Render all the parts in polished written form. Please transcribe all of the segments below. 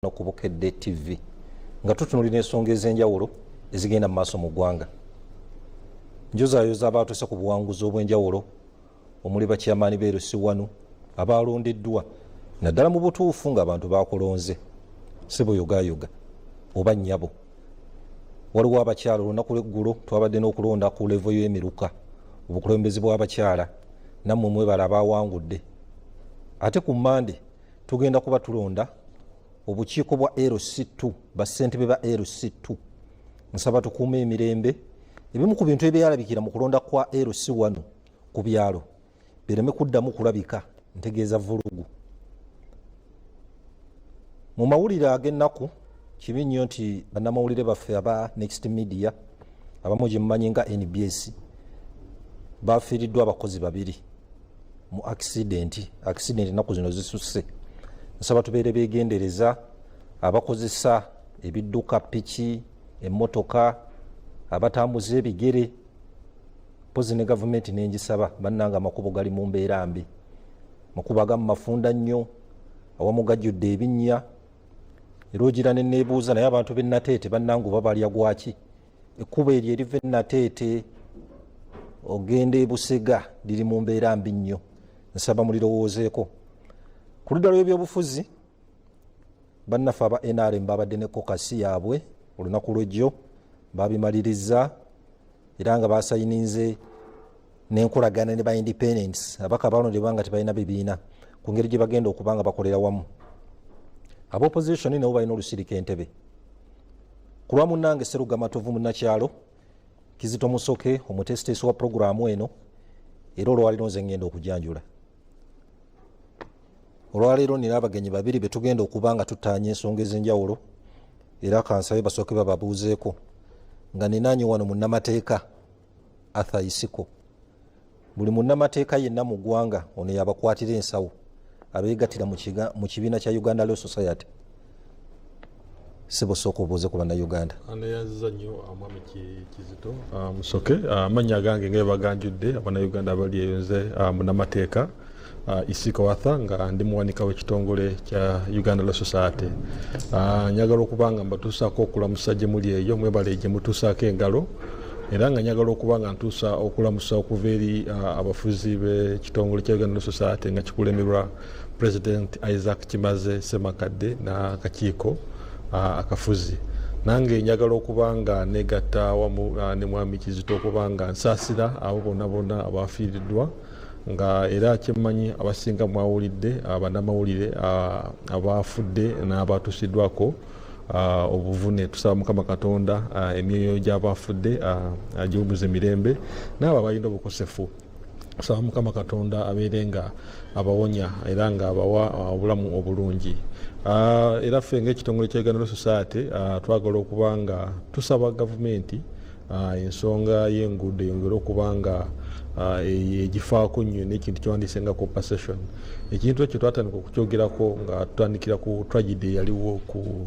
Ku Bukedde TV nga tutunulira ensonga ez'enjawulo ezigenda mu maaso mu ggwanga. Njozaayoza abaatuuse ku buwanguzi obw'enjawulo omuli bakyamaani b'e LC1 abaalondeddwa naddala mu butuufu ng'abantu bakulonze, si buyogaayoga oba nnyabo. Waliwo abakyala, olunaku lw'eggulo twabadde n'okulonda ku level y'emiruka, obukulembeze bw'abakyala, nammwe mwebala abaawangudde. Ate ku Mande tugenda kuba tulonda obukiiko bwa LC2, bassentebe ba LC2. Nsaba tukuume emirembe. Ebimu ku bintu ebyalabikira mu kulonda kwa LC1 ku byalo bireme kuddamu kulabika, ntegeeza vulugu. Mu mawulire ag'ennaku, kibi nnyo nti bannamawulire baffe aba Next Media, abamu gye mumanyi nga NBS, bafiiriddwa abakozi babiri mu accident. Accident ennaku zino zisusse. Nsaba tubeere begendereza abakozesa ebidduka, piki, emmotoka, abatambuza ebigere. Mpozi ne gavumenti nengisaba, bannanga, amakubo gali mu mbeera mbi, makubo agamu mafunda nnyo, awamu gajjudde ebinnya, era ogira neneebuuza, naye abantu b'enateete bannange oba balya gwaki? Ekkubo eryo eriva enateete ogenda ebusega liri mu mbeera mbi nnyo. Nsaba mulirowoozeeko. Ku ludda lw'ebyobufuzi, bannaffe aba NRM babadde ne caucus yaabwe olunaku lwejjo, babimaliriza era nga basayininze n'enkolagana ne ba independents, abaka balondebwa nga tebalina bibiina, ku ngeri gye bagenda okuba nga bakolera wamu. Aba opposition nabo balina olusirika entebe. Ku lwa munnange Seruga Matovu, munnakyalo Kizito Musoke, omuteesiteesi wa puroguraamu eno, era olwaliro nze ngenda okujanjula. Olwaleero nina abagenyi babiri betugenda okuba nga tutaanya ensonga ez'enjawulo, era kansabe basooke bababuuzeeko. Nga ninanye wano munnamateeka Arthur Isiko. Buli munnamateeka yenna mu ggwanga ono yabakwatira ensawo abeegattira mu kibiina kya Uganda Law Society. Sibo, sooka obuuze ku Bannayuganda. Neyanziza nnyo, mwami Kizito Musoke. Amannya gange nga baganjudde Abannayuganda abali eyo, nze munnamateeka Isiko Arthur, nga ndi muwanika w'ekitongole kya Uganda Law Society. Njagala okuba nga mbatuusaako okulamusa gye muli eyo, mwebale gye mutuusaako engalo, era nga njagala okuba nga ntuusa okulamusa okuva eri abafuzi b'ekitongole kya Uganda Law Society nga kikulemberwa President Isaac Kimaze Semakadde n'akakiiko akafuzi. Nange njagala okuba nga negatta wamu ne mwami Kizito okuba nga nsaasira abo bonna bonna abafiiriddwa, nga era kyemmanyi abasinga mwawulidde bannamawulire abafudde n'abatuusiddwako obuvune. Tusaba Mukama Katonda emyoyo gy'abafudde agiwumuze mirembe, n'abo abalina obukosefu tusaba Mukama Katonda abeere nga abawonya era nga abawa obulamu obulungi. Era ffe ngaekitongole kya Uganda Law Society twagala okuba nga tusaba gavumenti ensonga y'enguudo eyongere okuba nga egifaako nnyo n'ekintu kyewandiise nga compensation. Ekintu ekyo twatandika okukyogerako nga tutandikira ku tragedy eyaliwo ku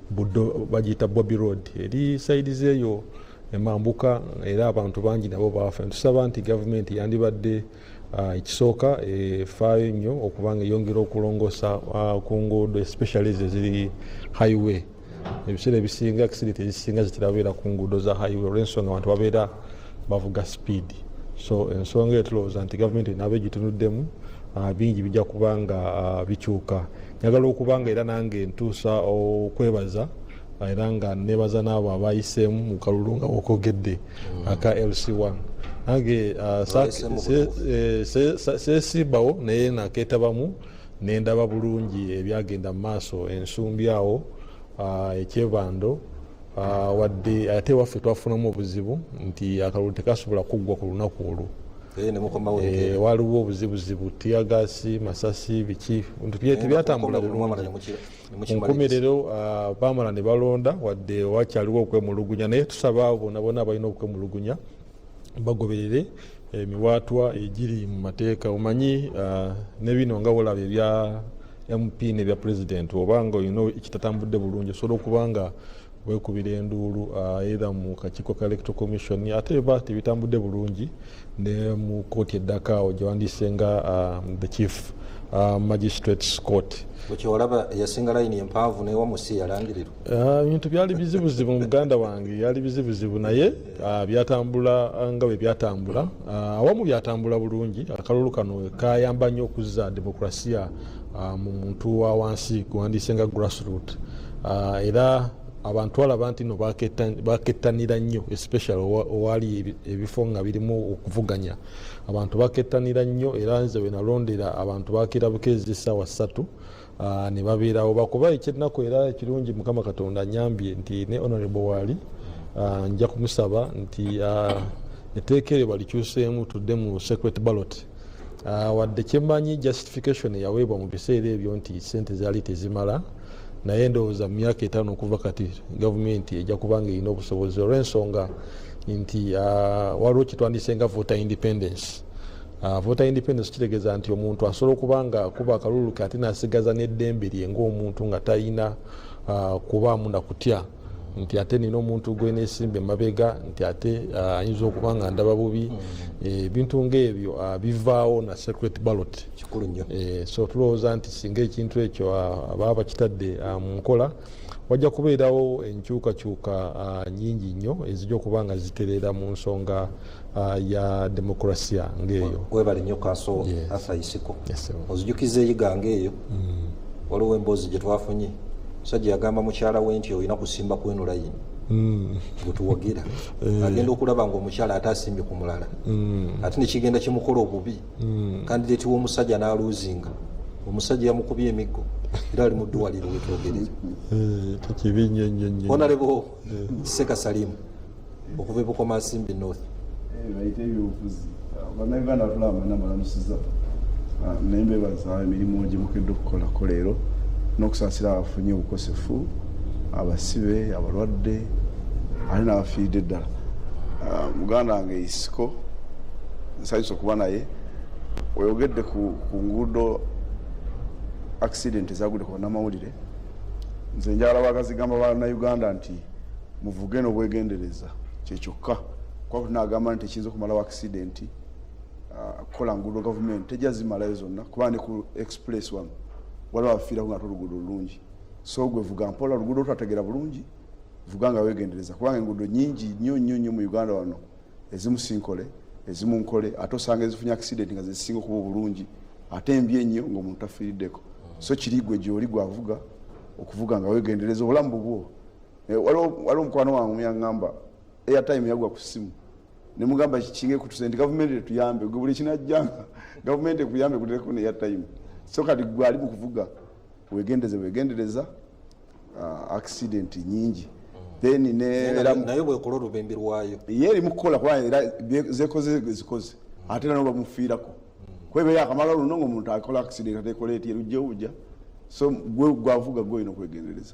Buddo, bagiyita Bobby Road, eri side zeeyo emambuka, era abantu bangi nabo baafa. Tusaba nti gavumenti yandibadde ekisooka efaayo nnyo okuba nga eyongera okulongoosa ku nguudo, especially ezo eziri highway. Ebiseera ebisinga accident ezisinga zitera beera ku nguudo za highway olw'ensonga abantu babeera bavuga speed. So ensonga eyo tulowooza nti gavumenti enaaba egitunuddemu, bingi bijja kuba nga bikyuka. Njagala okuba nga era nange ntuusa okwebaza, era nga nebaza n'abo abayiseemu mu kalulu nga wokogedde aka LC1. Nange seesimbawo, naye nakeetabamu nendaba bulungi ebyagenda mu maaso ensumbi awo ekyebando. Wadde ate waffe twafunamu obuzibu nti akalulu tekasobola kuggwa ku lunaku olwo. Waliwo obuzibuzibu, teargas, masasi, biki, tebyatambula bulungi. Nkomerero bamala ne balonda, wadde wakyaliwo okwemulugunya, naye tusaba abo bonna bonna abalina okwemulugunya bagoberere emiwaatwa egiri mu mateeka. Omanyi ne bino nga wolaba ebya MP nebya president, obanga olina ekitatambudde bulungi, osobola okuba nga wekubira enduulu either mu kakiiko ka Electoral Commission, ate eba tebitambudde bulungi ne mu kooti eddaka awo gyewandiise nga the chief Magistrates Court. Bwekyewalaba eyasinga layini empanvu newamusi yalangirirwa. Ebintu byali bizibuzibu, muganda wange, byali bizibuzibu, naye byatambula nga bwe byatambula. Awamu byatambula bulungi. Akalulu kano kayamba nnyo okuzza demokrasiya mu muntu wa wansi, guwandiise nga grassroot. Era abantu alaba nti no bakettanira nnyo, especially owaali ebifo nga birimu okuvuganya, abantu bakettanira nnyo. Era nze we nalondera, abantu bakira bukeezi essaawa 3 ne babeerawo bakuba. Ekyennaku era ekirungi, Mukama Katonda anyambye nti ne Honorable waali, nja kumusaba nti etteeka eryo balikyuseemu, tudde mu secret ballot. Wadde kyemmanyi justification eyaweebwa mu biseera ebyo nti sente zaali tezimala, naye ndowooza mu myaka 5 okuva kati gavumenti ejja kuba nga erina obusobozi, olw'ensonga nti waliwo kitwandise nga voter independence. Voter independence kitegeeza nti omuntu asobola okuba nga akuba akalulu ke ate nasigaza n'eddembe lye ng'omuntu, nga talina kubaamu nakutya nti ate nina omuntu gwenesimba emabega, nti ate ayinza okuba nga ndaba bubi. Ebintu ngaebyo bivaawo na secret ballot. Kikulu nnyo. So tulowooza nti singa ekintu ekyo baba bakitadde mu nkola, wajja kubeerawo enkyukakyuka nyingi nnyo ezijja okuba nga zitereera mu nsonga ya demokrasiya ng'eyo. Webale nnyo, Counsel. Yes. Arthur Isiko. Yes, sir. Ozijukiza eyiga eyo, waliwo emboozi gye twafunye, musajja yagamba mukyala we nti olina kusimba kweno layini gwetuwagira. Agenda okulaba nga omukyala ate asimbye ku mulala, ate nekigenda kimukola obubi. Candidate w'omusajja n'aluuzinga, omusajja yamukubye emiggo era ali mu ddwaliro wetwogerera. Tekibi nnyo nnyo nnyo. Honorable Seka Salimu okuva e Bukomansimbi North. Bayite ebyobufuzi. Bannayuganda batulaba mwena, mbalamusiza, naye mbebaza emirimu gye mukedde okukolako leero, n'okusaasira abafunye obukosefu, abasibe, abalwadde, ate n'abafiiridde ddala. Muganda wange Isiko, nsanyusa okuba naye. Oyogedde ku nguudo, accident ezagudde ku bannamawulire. Nze njagala bakazigamba bannayuganda nti muvuge n'obwegendereza, kyekyokka, kuba tunagamba nti ekiyinza okumalawo accident kukola nguudo. Gavumenti tejja zimalayo zonna, kuba ne ku express wano waliwo abafiirako nga ate oluguudo lulungi. So gwe vuga mpola, oluguudo olutategeera bulungi, vuga nga wegendereza, kubanga enguudo nyingi nnyo nnyo nnyo mu Uganda wano. Ezimu sinkole, ezimu nkole, ate osanga ezifunye accident nga zezisinga okuba obulungi, ate embi ennyo ngaomuntu tafiiriddeko. So kiri gwe gyoli gwavuga okuvuga nga wegendereza, obulamu bubwo. Waliwo omukwano wange yaŋŋamba airtime yagwa ku ssimu, nemugamba kikinga ekutuse nti gavumenti tetuyambe, gwe buli kinajjanga gavumenti ekuyambe kutereko ne airtime. So kati gwe ali mu kuvuga, wegendeze, wegendereza, accident nyingi. Then ne Naye bwekola olubimbi lwayo. Ye eri mukukola, kuba era zekoze zikoze, ate era nabo bamufiirako, kuba yakamala luno nga omuntu akola accident atekola eti erujjewo bujja. So gwe gwavuga, gwe olina okwegendereza.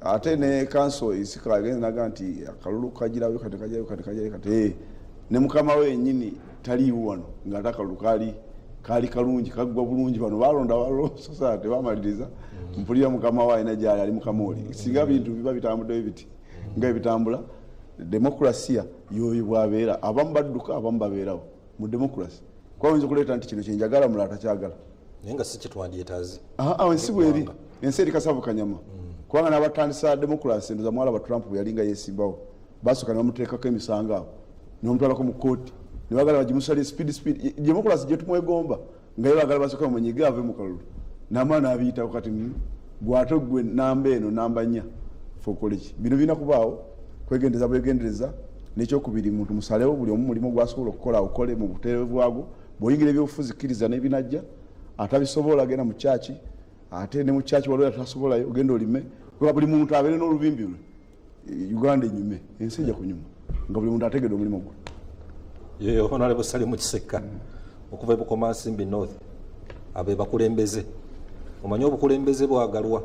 Ate ne Counsel Isiko agenze naga nti akalulu kagirayo kati, kagirayo kati, kagirayo kati. Ne mukama we yennyini taliiwo wano, ng'ate akalulu kaali kalungi, kaggwa bulungi. Bano balonda balososa tebamaliriza. Mpulira mukama we alina gyali, ali mukamooli. Singa bintu biba bitambuddeyo biti nga ebitambula demokrasiya, yoyo bwabeera, abamu badduka, abamu babeerawo mu demokrasi, kuba oyinza okuleeta nti kino kyenjagala, mulala takyagala. Naye nga si kyetwandyetaaze. Ensi bweri, ensi eri kasavu kanyama, kubanga n'abatandisa demokrasi, ndoza mwalaba Trump bwe yalinga yesimbawo, basooka ne bamuteekako emisango awo, ne bamutwalako mu kooti, ne bagala bagimusale speed speed. Demokrasi gye tumwegomba, nga ye bagala basooka bamunyige ave mu kalulu, namala n'abiyitako. Kati gwate gwe namba eno namba 4, fe okole ki? Bino birina kubaawo kwegendereza bwegendereza. Nekyokubiri, muntu musalewo buli omu mulimu gwasobola okukola, okole mu butereevu bwagwo. Bw'oyingira ebyobufuzi, kkiriza n'ebinajja. Atabisobola, genda mu kyaki, ate ne mu kyaki waliwo atasobolayo, ogenda olime, kuba buli muntu abeere n'olubimbi lwe. Uganda enyume, ensi ejja kunyuma nga buli muntu ategedde omulimu gwe. Ye Honorable Salimu Kisekka okuva e Bukomansimbi North. Abe bakulembeze, omanyi obukulembeze bwagalwa,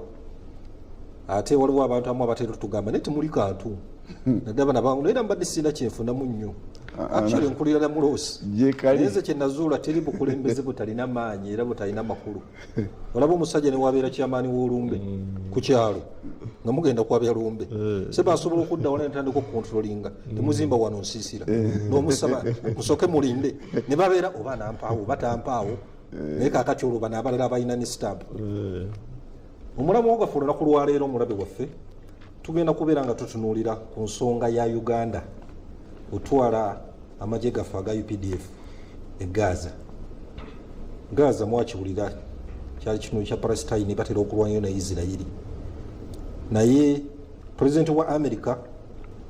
ate waliwo abantu amu abatera otugamba naye temuli kantu, naddala bana bangu, naye era mbadde sirina kyenfunamu nnyo. Actually nkulira na muloosi. Gyekali. Naye nze kyenazuula, teri bukulembeze butalina maanyi era butalina makulu. Olaba omusajja newabeera kyamaani w'olumbe ku kyalo, nga mugenda kwabya lumbe, seba asobola okudda wala netandika okukontrolinga, temuzimba wano, nsiisira n'omusaba musooke mulinde, ne babeera oba nampaawo oba tampaawo. Naye kakati olwo bano abalala balina ne stamp. Omulamu gwaffe olunaku lwaleero, omulabe waffe, tugenda kubeera nga tutunuulira ku nsonga ya Uganda otwala amagye gaffe aga UPDF e Gaza. Gaza mwakiwulira, kyali kitundu kya Palestine, batera okulwanyo ne Isirairi. Naye pulezidenti wa America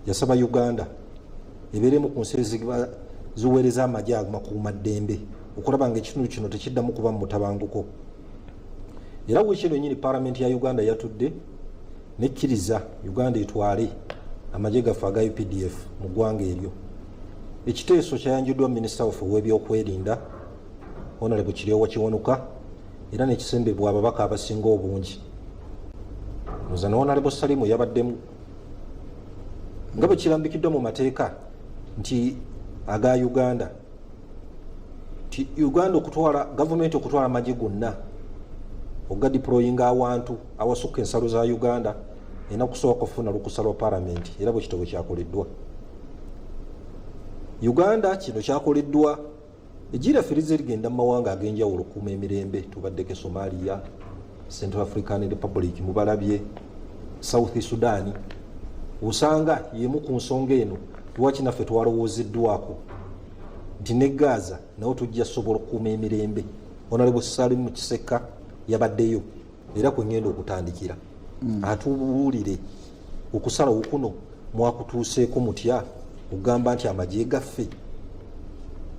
yasaba Uganda ebeeremu ku nsi ziweereza amagye amakuumaddembe okulaba nga ekitundu kino tekiddamu kuba mu mutabanguko. Era wiiki eno nyini palamenti ya Uganda yatudde nekkiriza Uganda etwale amagye gaffe aga UPDF mu ggwanga eryo. Ekiteeso kyayanjuddwa minisita waffe ow'ebyokwerinda, Honorable Kiryowa Kiwanuka, era nekisembebwa ababaka abasinga obungi. Nza ne Honorable Salimu yabaddemu. Nga bwe kirambikiddwa mu mateeka nti aga Uganda, nti Uganda okutwala, gavumenti okutwala amagye gonna ogadeployinga awantu awasukka ensalo za Uganda, erina kusooka kufuna lukusa lwa palamenti. Era bwe kityo bwe kyakoleddwa Uganda. Kino kyakoleddwa egira ffe lize ligenda mu mawanga ag'enjawulo okukuuma emirembe. Tubaddeko e Somalia, Central African Republic, mubalabye South Sudan. Osanga yemu ku nsonga eno lwaki naffe twalowoozeddwako nti ne Gaza nawo tujja sobola okukuuma emirembe. Honorable Salim Kiseka yabaddeyo, era kwe ngenda okutandikira atubuulire okusalawo kuno mwakutuuseeko mutya, okugamba nti amagye gaffe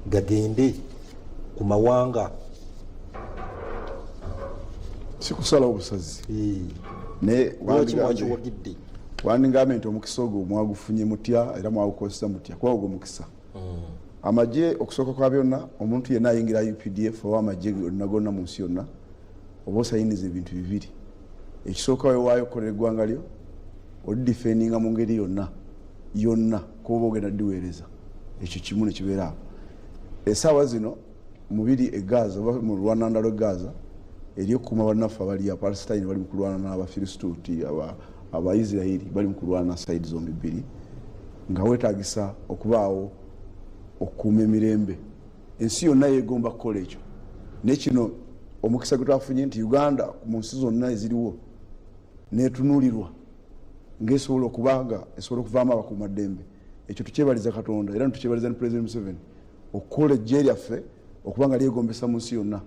gagende ku mawanga. Sikusalawo busazi, naye lwaki mwakiwagidde? Wandigambye nti omukisa ogwo mwagufunye mutya era mwagukozesa mutya? Kuba ogwo mukisa. Amagye, okusooka kwa byonna, omuntu yenna ayingira UPDF oba amagye gonna gonna mu nsi yonna, oba osayiniza ebintu bibiri. Ekisooka, wewaayo okukolera eggwanga lyo, olidefendinga mu ngeri yonna yonna kuba ogenda diweereza. Ekyo kimu nekibeera awo. Esaawa zino mubiri e Gaza oba mu lwananda lwe Gaza eri okukuuma bannaffe abali Apalestine, bali mu kulwana n'Abafiristuuti, Abaisirairi bali mu kulwana side zombi bbiri, nga weetagisa okubaawo okukuuma emirembe. Ensi yonna yegomba kukola ekyo. Naye kino omukisa gwe twafunye nti Uganda mu nsi zonna eziriwo netunulirwa ngaesobola okubanga esobola okuvaamu abakuumaddembe, ekyo tukyebaliza Katonda era netukyebaliza ne President Museveni okukola ejje lyaffe okuba nga lyegombesa mu nsi yonna.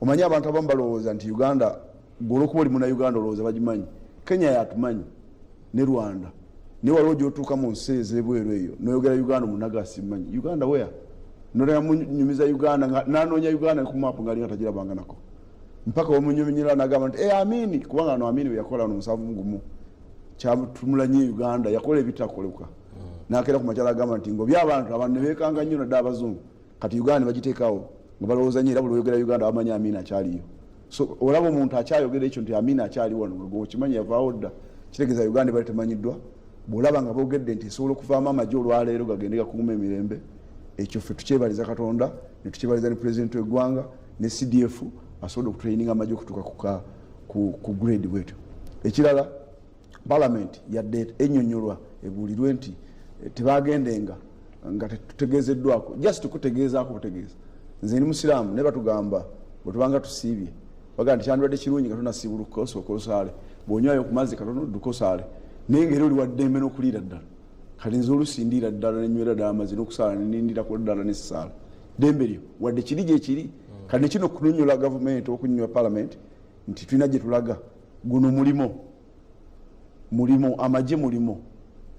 Omanyi, abantu abamu balowooza nti Uganda, gwe olwokuba oli muna Uganda olowooza bagimanyi. Kenya yatumanyi ne Rwanda, naye waliwo gyotuuka mu nsi ezebweru eyo noyogera Uganda, omunaga simanyi Uganda where, nomunyumiza Uganda, nanoonya Uganda ku maapu ngaali nga tagirabanga nako, mpaka wamunyuminyira nagamba nti, "Eh, Amini," kubanga no Amini weyakola no 71 kyatumula nnyo Uganda, yakola ebitakoleka. Nakera ku makyala agamba nti ngobya abantu, abantu nebekanga nnyo nadde abazungu. Kati Uganda nebagiteekawo nga balowooza nnyo, era buli oyogera Uganda bamanyi Amini akyaliyo. So olaba omuntu akyayogera ekyo nti Amini akyali wano, nga okimanyi yavaawo dda, kitegeeza Uganda ebali temanyiddwa. Bwolaba nga boogedde nti esobola okuvaamu amagye olwaleero gagende gakuuma emirembe, ekyo ffe tukyebaliza Katonda netukyebaliza ne pulezidenti w'eggwanga ne CDF asobodde okutraininga amagye okutuuka ku grade bwetyo. Ekirala, palamenti yadde enyonyolwa ebuulirwe nti tebagendenga nga tetutegezeddwako, just kutegeezaako butegeeza. Nze ndi musiraamu, naye batugamba bwe tubanga tusiibye, bagamba nti kyandibadde kirungi nga tonasiibulukuka osooka osaale, bw'onywayo ku mazzi katono odduka osaale, naye ngaera oli waddembe n'okuliira ddala. Kati nze olusi ndiira ddala nenywera ddala amazzi n'okusaala nenindirako ddala nesaala, ddembe lyo wadde kiri gyekiri. Kati nekino okunyonyola gavumenti, okunyonyola palamenti nti tulina gye tulaga, guno mulimo, mulimo, amagye mulimo.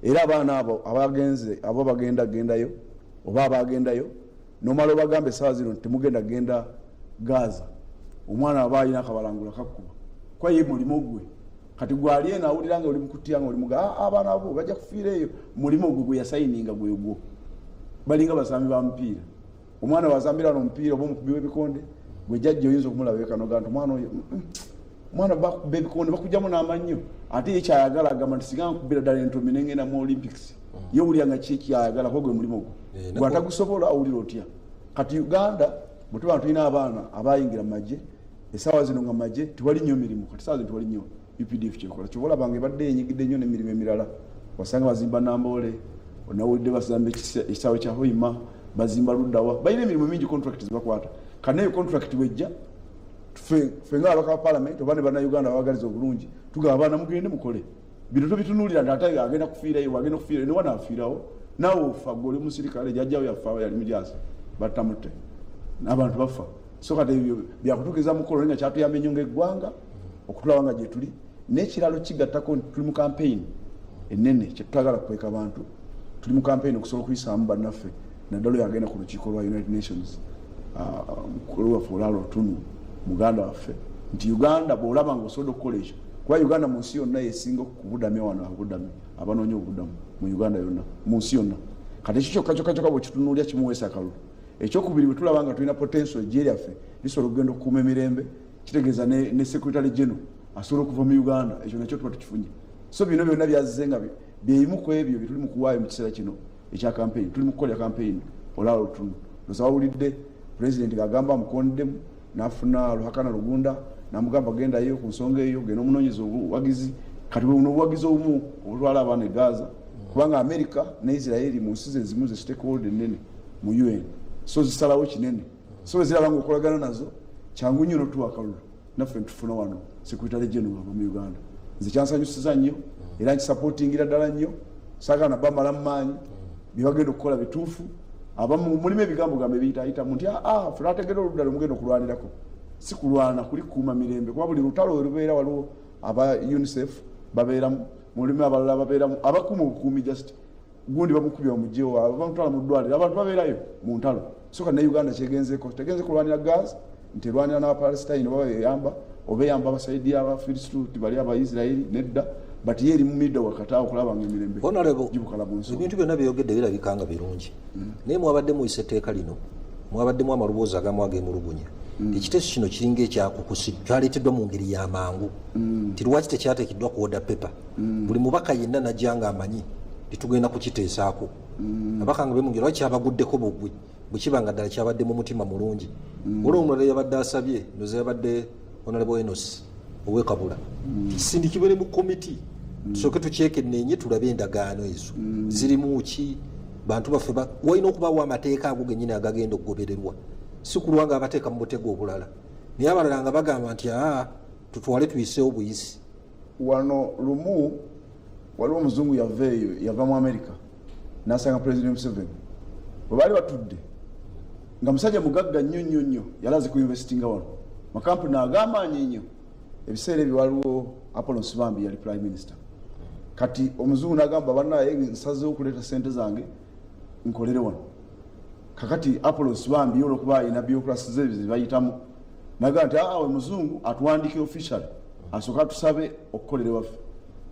Era abaana abo abagenze, abo bagenda gendayo oba abagendayo, nomala obagamba esaawa zino nti temugenda genda Gaza, omwana aba alina akabalangula kakkuba kwa ye mulimo gwe. Kati gwali eno awulira nga oli mukutya nga oli muga, "Ah, abaana abo bajja kufiira eyo." Mulimo gwe gwe yasayininga gwegwo. Balinga basambi ba mupiira, omwana wazambira wano omupiira oba omukubi w'ebikonde, gwe jajja oyinza okumulaba ekanoga nti omwana oyo, omwana bakuba ebikonde bakugjamu n'amannyo, ate ye kyayagala agamba nti singa nkubira ddala entomi nengenda mu Olympics. Ye owulira nga ki kyayagala, kuba gwe mulimu gwo. Gwe atagusobola owulira otya? Kati Uganda bwe tuba nga tulina abaana abayingira mu magye esaawa zino, nga magye tewali nnyo mirimu, kati saawa zino tewali nnyo UPDF kyekola. Kyova olaba nga ebadde yenyigidde nnyo n'emirimu emirala, wasanga bazimba Namboole, onawulidde bazimba ekisaawe kya Hoima, bazimba luddawa, balina emirimu mingi, contract zebakwata. Kanayo contract wejja, ffe nga ababaka ba parliament oba ne bannayuganda babagaliza obulungi, tugamba abaana mugende mukole bino. Tobitunuulira nti ate agenda kufiirayo, agenda kufiirayo, newana afiirawo, naawe ofa. Gwe oli musirikale, jajjawo yafa, yali mujaasi, battamutte, n'abantu bafa. So kati ebyo byakutuukiriza mukolo, naye nga kyatuyamba ennyo ngaeggwanga okutulaba nga gye tuli. N'ekiralo kigattako nti tuli mu campaign enene, kyetutagala kukweka bantu. Tuli mu campaign okusobola okuyisaamu bannaffe, naddala oyo agenda ku lukiiko lwa United Nations, mukulu waffe Olara Otunu, muganda waffe, nti Uganda bw'olaba nga osobola okukola ekyo, kuba Uganda mu nsi yonna yesinga okubudamya wano, abudami abanoonya obubudamu mu Uganda yonna, mu nsi yonna. Kati ekyo kyokka kyokka kyokka bwekitunuulya kimuweesa akalulu. Ekyokubiri, bwe tulaba nga tulina potential, ejje lyaffe lisobola okugenda okukuuma emirembe, kitegeeza ne secretary general asobola okuva mu Uganda, ekyo nakyo tuba tukifunye. So bino byonna byazze nga byebimu ku ebyo byetuli mu kuwaayo mu kiseera kino ekya campaign. Tuli mu kukolera campaign Olara Otunu. Nosa wawulidde president ng'agamba amukonddemu, n'afuna Ruhakana Rugunda, n'amugamba gendayo ku nsonga eyo, genda omunoonyeza obuwagizi. Kati buno obuwagizi obumu obutwala abaana e Gaza, kubanga America ne Israeli mu nsi ze zimu ze stakeholder ennene mu UN, so zisalawo kinene. So bwe ziraba nga okolagana nazo, kyangu nnyo notuwa akalulu, naffe ntufuna wano secretary general ava mu Uganda. Nze kyansanyusiza nnyo era nkisupportingira ddala nnyo. Saagala nabamala mu maanyi, byebagenda okukola bituufu. Abamu mulimu ebigambo gambe ebiyitayitamu nti aa ffe twategera oludda lwemugenda okulwanirako. Si kulwana, kuli kukuuma mirembe, kuba buli lutalo we lubeera waliwo aba UNICEF babeeramu, mulimu abalala babeeramu abakuuma obukuumi, just gundi bamukubye bamugyewo, bamutwala mu ddwaliro, abantu babeerayo mu ntalo. So kati ne Uganda kyegenzeeko, tegenze kulwanira Gaza nti erwanira n'Abapalestine oba eyamba oba eyamba abasaidi Abafilisti bali Abaisirairi, nedda, but ye eri mu midda wakati awo okulaba nga emirembe Honorable, gibukala mu nsi. Ebintu byonna byeyogedde birabika nga birungi, naye mwabadde muyisa etteeka lino, mwabaddemu amaloboozi agamu agemulugunya. Ekiteeso kino kiringa ekyakukusi, kyaleeteddwa mu ngeri y'amangu, nti lwaki tekyateekeddwa ku order paper, buli mubaka yenna najja nga amanyi titugenda kukiteesaako. Abaka nga bemungeri lwaki kyabaguddeko bugwi, bwe kiba nga ddala kyabadde mu mutima mulungi. Waliwo omulala yabadde asabye, noza yabadde Honorable Enos owekabula, kisindikibwe ne mu komiti, tusooke tukyekenneenye, tulabe endagaano ezo zirimu ki. Bantu baffe walina okubawo amateeka ago gennyini agagenda okugobererwa, si kulwa nga abateeka mu butego obulala. Naye abalala nga bagamba nti aa, tutwale tuyiseewo buyisi. Wano lumu waliwo omuzungu yava eyo, yava mu America, nasanga President Museveni bwe baali batudde, nga musajja mugagga nnyo nnyo nnyo, yali azi kuinvestinga wano makampuni ag'amaanyi nnyo. Ebiseera ebyo waliwo Apollo Nsibambi yali prime minister. Kati omuzungu nagamba, "Banaye, nsazeewo okuleeta sente zange nkolere wano." Kakati Apollo Nsibambi olwokuba alina bureaucracy ze zebayitamu, nagamba nti awe muzungu atuwandike officially, asooka atusabe okukolera ewaffe.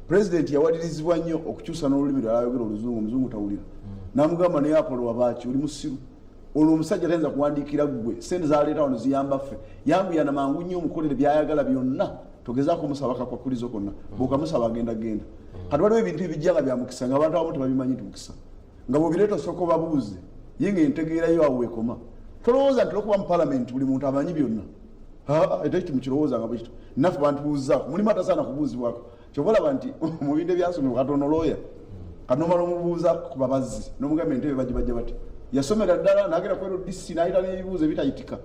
President yawalirizibwa nnyo okukyusa n'olulimi lwali ayogera oluzungu, omuzungu tawulira. Namugamba, "Naye Apollo, wabaaki? Oli musiru? Olwo omusajja tayinza kuwandiikira ggwe, sente zaleeta wano ziyamba ffe. Yanguyana mangu nnyo omukolere byayagala byonna, togezaako musaba kakwakulizo konna, bwokamusaba agenda genda." Kati waliwo ebintu ebijja nga byamukisa, nga abantu abamu tebabimanyi nti mukisa, nga bwobireeta osooka obabuuze, ye nga entegeerayo awo wekoma. Tolowooza nti olwokuba mu palamenti buli muntu amanyi byonna, ate ekyo mukirowooza nga bwekito. Naffe bantubuuzaako, mulimu atasaana kubuuzibwako. Kyova olaba nti mu bintu ebyasomebwa, katono looya kanomala omubuuza ku babazzi nomugamba entebe bagibajja bati, yasomera ddala nagenda ku LDC nayita n'ebibuuzo ebitayitika.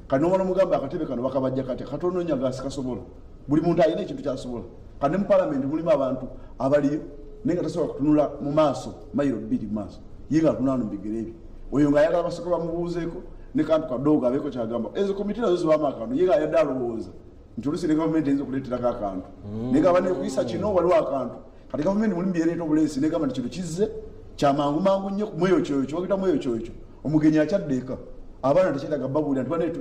Kanomala omugamba akatebe kano bakabajja katya, katono nyagasi kasobola. Buli muntu alina ekintu kyasobola. Kati ne mu palamenti mulimu abantu abaliyo naye nga tasobola kutunula mu maaso mayiro 2 mu maaso, ye nga atunula no mubigere ebyo. Oyo ng'ayagala basooke bamubuuzeeko ne kantu kadoogo abeeko kyagamba. Ezo komiti nazo zibaamu akantu, ye ng'ayadde alowooza nti oluusi ne gavumenti eyinza okuleeterako akantu, naye nga banekuyisa kino waliwo akantu. Kati gavumenti mulimu byereeta obuleesi, negamba nti kino kizze kyamangu mangu nnyo, mweyokyoyokyo bagita mweyokyoyokyo. Omugenyi akyadde eka, abaana tekyetaga babuulira nti bane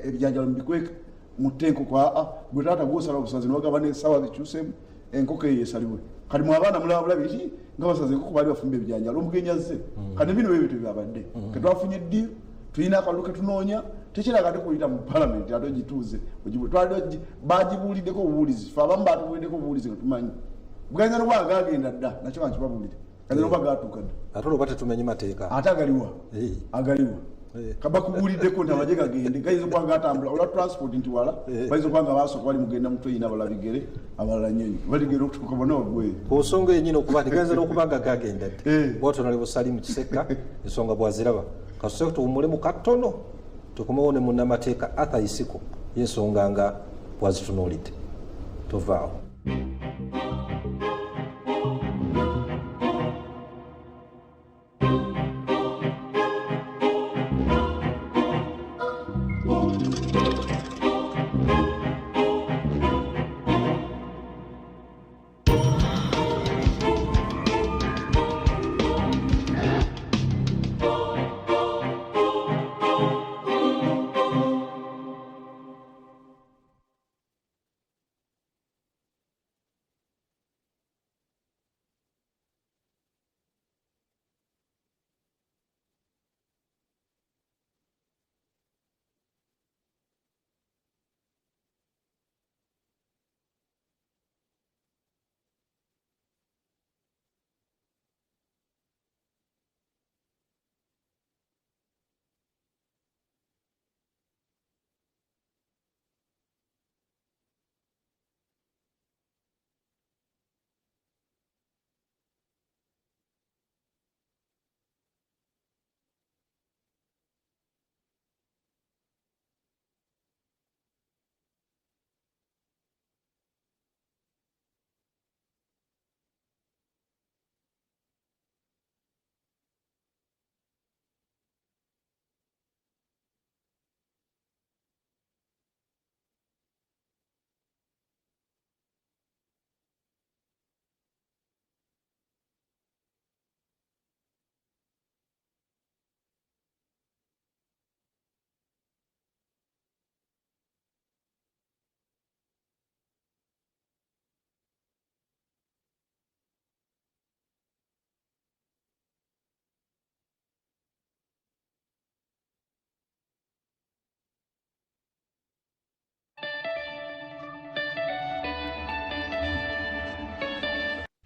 ebijanjalo mubikweke mutte enkoko. Aa, gwe taata gwosala obusazi, nibagamba nesawa zikyusemu, enkoko eyo esalibwe. Kati mwe abaana mulaba bulabi ki nga basaze enkoko, baali bafumba ebijanjalo, omugenyi azze. Kati bino bwe bityo byabadde. Ketwafunye eddiiro, tulina akalulu ketunoonya, tekiraga ate kuyita mu palamenti ate ogituuze. Bagibuuliddeko obuwulizi, fe abamu batubuuliddeko obuwulizi nga tumanyi bugayinza nokuba nga gagenda dda, nakyo bankibabuulire, kayinza nokuba gatuuka dda. Ate olwoba tetumenye mateeka. Ate agaliwa? Agaliwa? Kabakubuuliddeko nti amagye gagende, gayinza okuba nga gatambula olwa transport nti wala, bayinza okuba nga basooka bali mugenda mu train, abalala bigere, abalala nyonyi, baligenda okutuuka bonna waggweyo. Ku nsonga yenyini, okuba nti gayinza n'okuba nga gagenda dda. Bwatyo nali Busalimu Kisekka ensonga bwaziraba. Kasooke tuwummulemu katono. Tukomewo ne munnamateeka Arthur Isiko y'ensonga nga bwazitunuulidde. Tovaawo.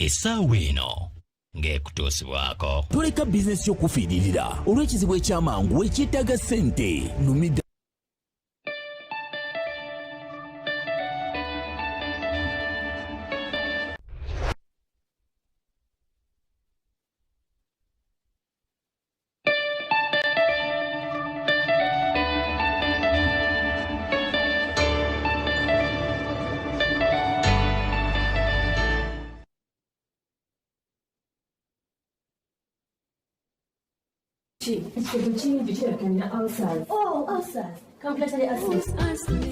Essaawa eno ng'ekutuusibwako. Toleka bizinesi y'okufiiririra olw'ekizibu eky'amangu ekyetaaga ssente. Numida Ekikego kingi kirabika nina ulcers. Oh, ulcers. Kampulata acid.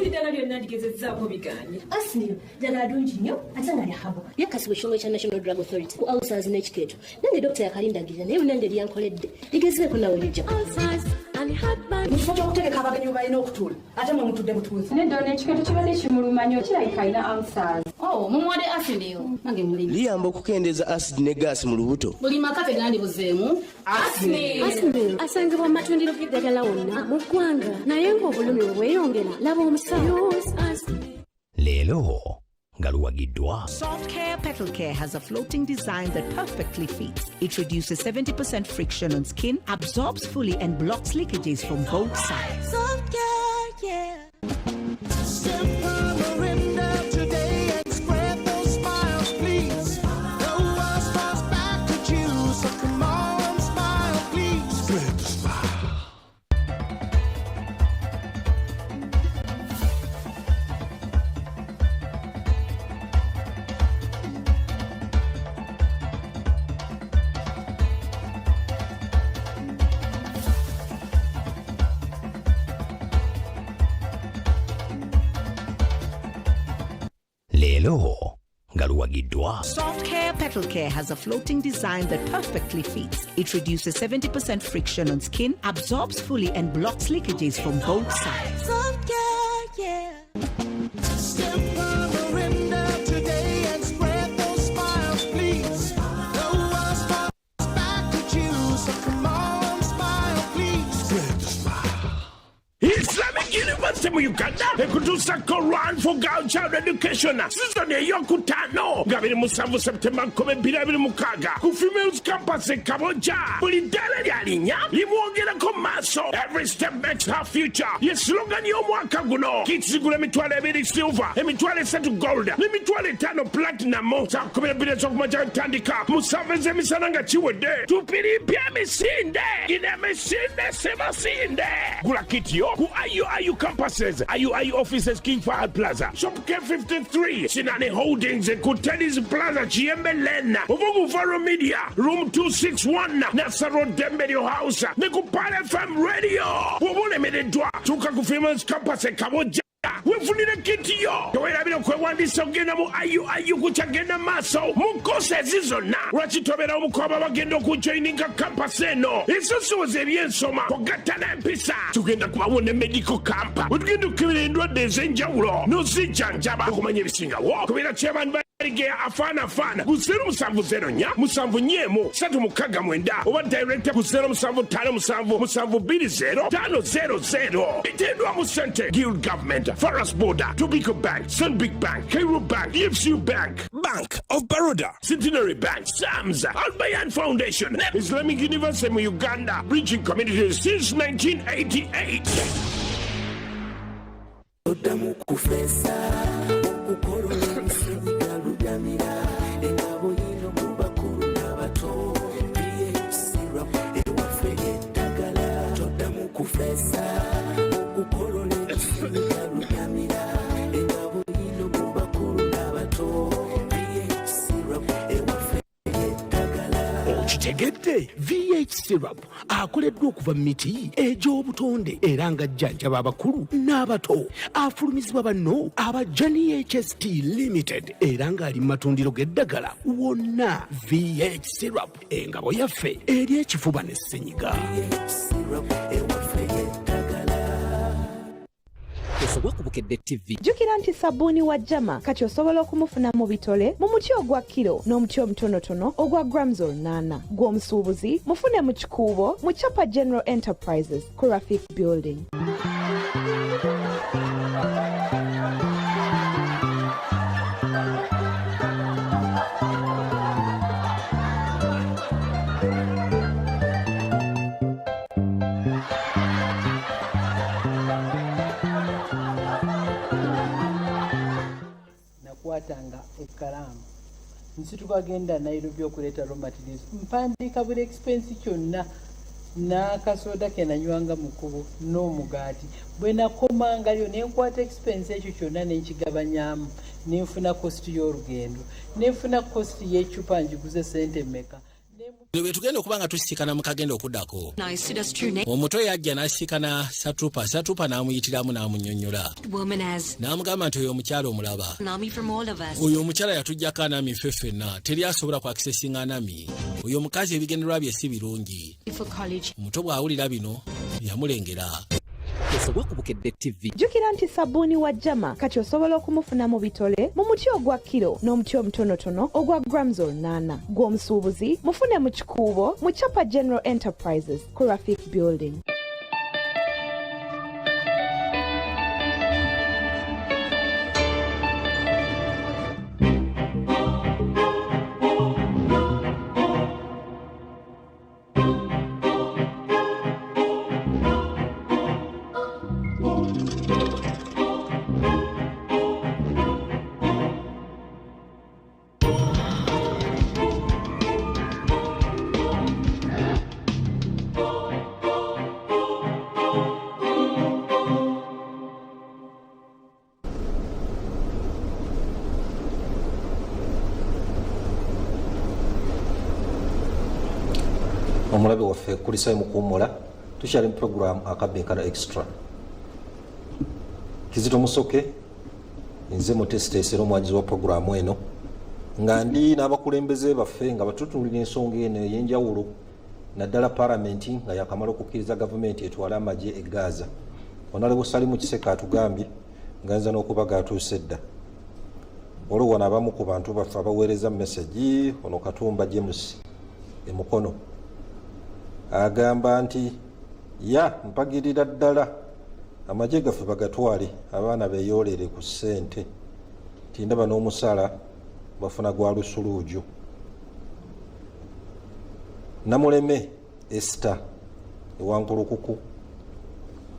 Eddala lyonna ndigezezzaako biganye. Asinil ddala adungi nnyo ate nga lya habo. Lyakasibwa ekitongole kya National Drug Authority ku ulcers n'ekikeeto. Nange dokita yakalindagirira naye munange lyankoledde. Ligezeeko nawe lijja. Mu kifo ky'okutegeka abagenyi we balina okutuula ate mwe mutudde butuuzi. Nedda ono ekikeeto kibadde kimuluma nnyo, kirabika alina ulcers. Oh, mumuwadde Asinil. Nange mulimi. Liyamba okukendeeza acid ne gaasi mu lubuto. Buli maka tegandibuzeemu Asinil. Asinil asangibwa mu matundiro g'eddagala wonna mu ggwanga, naye ng'obulumi bwe bweyongera laba omusawo. Leero nga luwagiddwa. Soft Care Petal Care has a floating design that perfectly fits. It reduces 70% friction on skin, absorbs fully and blocks leakages from both sides. Soft Care, yeah. Leero nga luwagiddwa. Soft Care Petal Care has a floating design that perfectly fits. It reduces 70% friction on skin, absorbs fully and blocks leakages from both sides. Soft Care, yeah. Islamic University University mu Uganda ekutuusako Run for Girl Child Education sizoni eyokutaano nga 27 Septemba 2026 ku Females Campus e Kabojja. Buli ddaala lya linnya limwongerako mu maaso. Every step makes her future ye slogan y'omwaka guno. Kits zigula 20,000 silver, 30,000 gold n'50,000 platinum. Saa 12 ez'okumakya tutandika, 7 ez'emisana nga kiwedde. Tupirimpya emisinde gino, emisinde sebasinde. Gula kit yo ku IUIU campuses, IUIU offices, King Fahad Plaza, Shop K53, Sinani Holdings ku Teddy's Plaza, Kiyembe Lane, oba ku Varo Media, Room 261, Nasaro Demberio House ne ku Pal FM Radio. Bw'oba olemereddwa, tuuka ku Females Campus e Kabojja wefunire kit yo. Tewerabira okwewandiisa okugenda mu IUIU kukyagenda maaso mu courses zonna. Lwaki tobeerawo mukwaba bagenda okujoininga campus eno esosowoza ebyensoma kugatta n'empisa? Tugenda kubawo ne medical camp wetugenda okukebera endwadde ez'enjawulo n'ozijjanjaba. Okumanya ebisingawo, kubeera chairman Baligeya afaana afaana ku 0704 741 369 oba director ku 0757 720 500. Bitendwamu sente Guild Government, Faras Border, Tobiko Bank, Stanbic Bank, Cairo Bank, EFCU Bank, Bank of Baroda, Centenary Bank, SAMS, Albayan Foundation, Islamic University mu Uganda, bridging communities since 1988. Oddamu kufeesa okukolola ebisenyiga lubyamira engabo yino mu bakulu n'abato. VH syrup ewaffe eddagala. Toddamu kufeesa okukolola ebisenyiga lubyamira engabo yino mu bakulu n'abato. VH syrup ewaffe eddagala. Okitegedde, VH syrup akoleddwa okuva mu miti egy'obutonde era nga jjanjaba abakulu n'abato. Afulumizibwa banno aba Johnny HST Limited era ng'ali mu matundiro g'eddagala wonna. VH syrup, engabo yaffe eri ekifuba ne ssenyiga. Syrup ewaffe eddagala. Osobwa ku Bukedde TV. Jjukira nti sabbuuni wa Jama kati osobola okumufuna mu bitole, mu muti ogwa kiro n'omuti omutonotono ogwa grams 800. Gw'omusuubuzi mufune mu Kikuubo mu Chapa General Enterprises ku Rafik Building. Nakwatanga ekkalaamu, nsituka genda Nairobi okuleeta raw materials, mpandiika buli expense kyonna n'akasoda ke nanywanga mu kkubo n'omugaati. Bwe nakomangayo ne nkwata expense ekyo kyonna nenkigabanyaamu, nenfuna cost y'olugendo, nenfuna cost y'eccupa njiguze sente mmeka. Bino bye tugenda okuba nga tusisikana mu kagenda okuddako. Omuto yajja n'asisikana Satrupa. Satrupa n'amuyitiramu n'amunnyonnyola n'amugamba nti oyo omukyala omulaba, oyo omukyala yatuggyako anami ffe ffenna, teri asobola kwakisesinga anami. Oyo omukazi ebigendererwa bye si birungi. Omuto bw'awulira bino yamulengera. Osobwa ku Bukedde TV. Jjukira nti sabbuuni wa Jama kati osobola okumufuna mu bitole, mu muti ogwa kiro n'omuti omutonotono ogwa grams 800. Gw'omusuubuzi mufune mu Kikuubo mu Chapa General Enterprises ku Rafik Building. Omulabe waffe kulisayo mukuwummula, tukyali mu program Akabbinkano Extra. Kizito Musoke nze mutesiteesi era omwanjizi wa programu eno, nga ndi n'abakulembeze baffe nga batutuulira ensonga eno ey'enjawulo, naddala palamenti nga yakamala okukkiriza gavumenti etwale amagye e Gaza. Honorable Salimu Kiseka atugambye nga nza n'okuba gatuuse dda. Waliwo wano abamu ku bantu baffe abaweereza message. Ono Katumba James emukono agamba nti ya mpagirira ddala Amagye gaffe bagatwale abaana beyoolere ku ssente tindaba n'omusaala bafuna gwa lusuluuju. Namuleme Esther ewankulukuku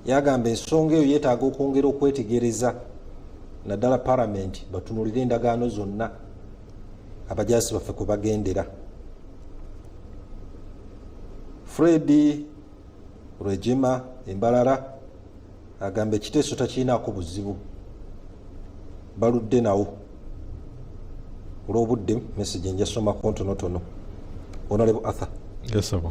yagamba ensonga eyo yeetaaga okwongera okwetegereza naddala palamenti batunulire endagaano zonna abajaasi baffe kwe bagendera. Fred Regima Embalala agamba ekiteeso takirinaako buzibu baludde nawo olw'obudde message njasomako ntonotono. Honorable Arthur,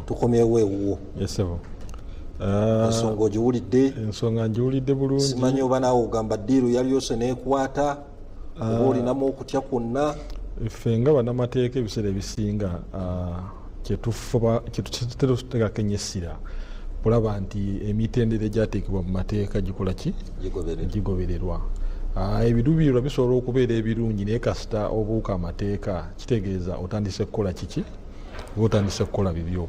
tukomyewo ewuwo. Ensonga ogiwulidde? Ensonga ngiwulidde bulungi. Simanyi oba naawe ogamba ddiiru yalyose neekwata oba olinamu okutya kwonna. Ffe nga bannamateeka ebiseera ebisinga kyetufuba kyetutera okuteekako ennyo essira kulaba nti emitendera egyateekebwa mu mateeka gikola ki? Gigobererwa. Ebiruubirirwa bisobola okubeera ebirungi, naye kasita obuuka amateeka kitegeeza otandise kukola kiki? Oba otandise kukola bibyo.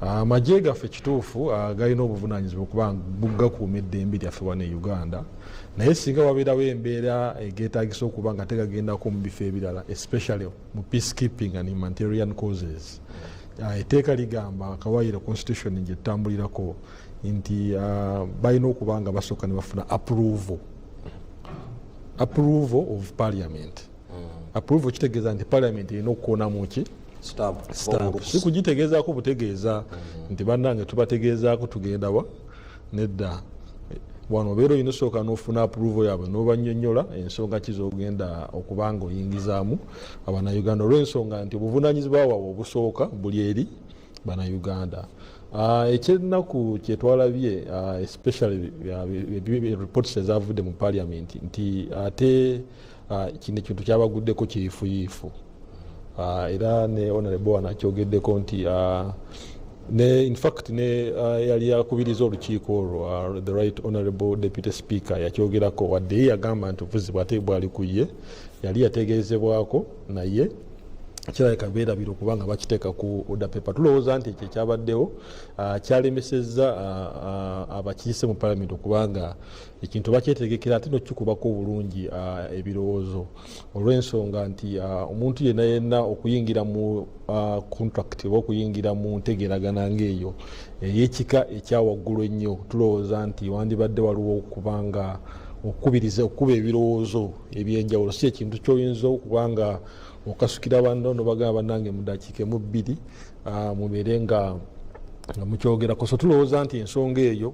Amagye gaffe kituufu galina obuvunaanyizibwa okuba gakuuma eddembe lyaffe wano e Uganda, naye singa wabeerawo embeera egeetagisa okuba nga tegagendako mu bifo ebirala, especially mu peacekeeping and humanitarian causes, etteeka ligamba kawaayiro constitution gye tutambulirako nti balina okuba nga basooka ne bafuna approval of parliament. Approval kitegeeza nti parliament erina okukoonamu ki? Stamp. Si kugitegeezaako butegeeza nti bannange tubategeezaako tugenda wa, nedda. Wano obeera olina osooka n'ofuna approval yaabwe n'obanyonyola ensonga ki z'ogenda okuba nga oyingizaamu Abannayuganda, olw'ensonga nti obuvunaanyizibwa bwabwe obusooka buli eri Bannayuganda. Ekyennaku kyetwalabye, especially reports ezavudde mu parliament, nti ate kino ekintu kyabaguddeko kiyifuyiifu. Era ne honorable wano akyogeddeko nti ne in fact ne yali akubiriza olukiiko olwo, the right honorable deputy speaker, yakyogerako, wadde ye yagamba nti obuvuzi bwate bwali ku ye, yali yategeezebwako, naye kirabika beerabira okuba nga bakiteeka ku order paper. Tulowooza nti ekyo ekyabaddewo kyalemesezza abakiise mu parliament okubanga ekintu bakyetegekera ate nokikubako obulungi ebirowoozo, olw'ensonga nti omuntu yenna yenna okuyingira mu contract oba okuyingira mu ntegeeragana ng'eyo ey'ekika ekyawaggulu ennyo, tulowooza nti wandibadde waliwo okubanga okukubiriza okukuba ebirowoozo ebyenjawulo. Si ekintu kyoyinza okuba nga okasukira banno nobagamba bannange mu dakiika emu bbiri mubeere nga mukyogerako. So tulowooza nti ensonga eyo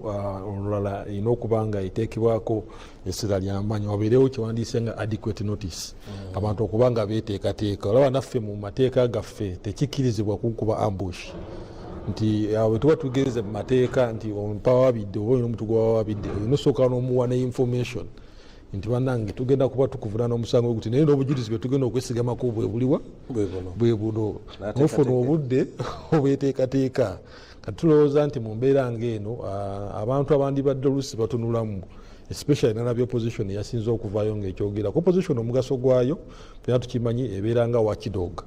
olulala erina okuba nga eteekebwako essira lyamaanyi, wabeerewo kyewandiise nga adequate notice, abantu okuba nga beteekateeka. Olaba naffe mu mateeka gaffe tekikkirizibwa kukuba ambush, nti bwe tuba tugenze mu mateeka nti mpawabidde oba olina omuntu gwewawabidde, olina osooka n'omuwa ne information nti bannange tugenda kuba tukuvunaana omusango guti, naye n'obujulizi bwe tugenda okwesigamako bwe buliwa, bwe buno, nofuna obudde obweteekateeka. Kati tulowooza nti mu mbeera ng'eno abantu abandibadde oluusi batunulamu, especially nalabye opposition yasinze okuvaayo ng'ekyogerako. Opposition omugaso gwayo fena tukimanyi, ebeera nga watchdog,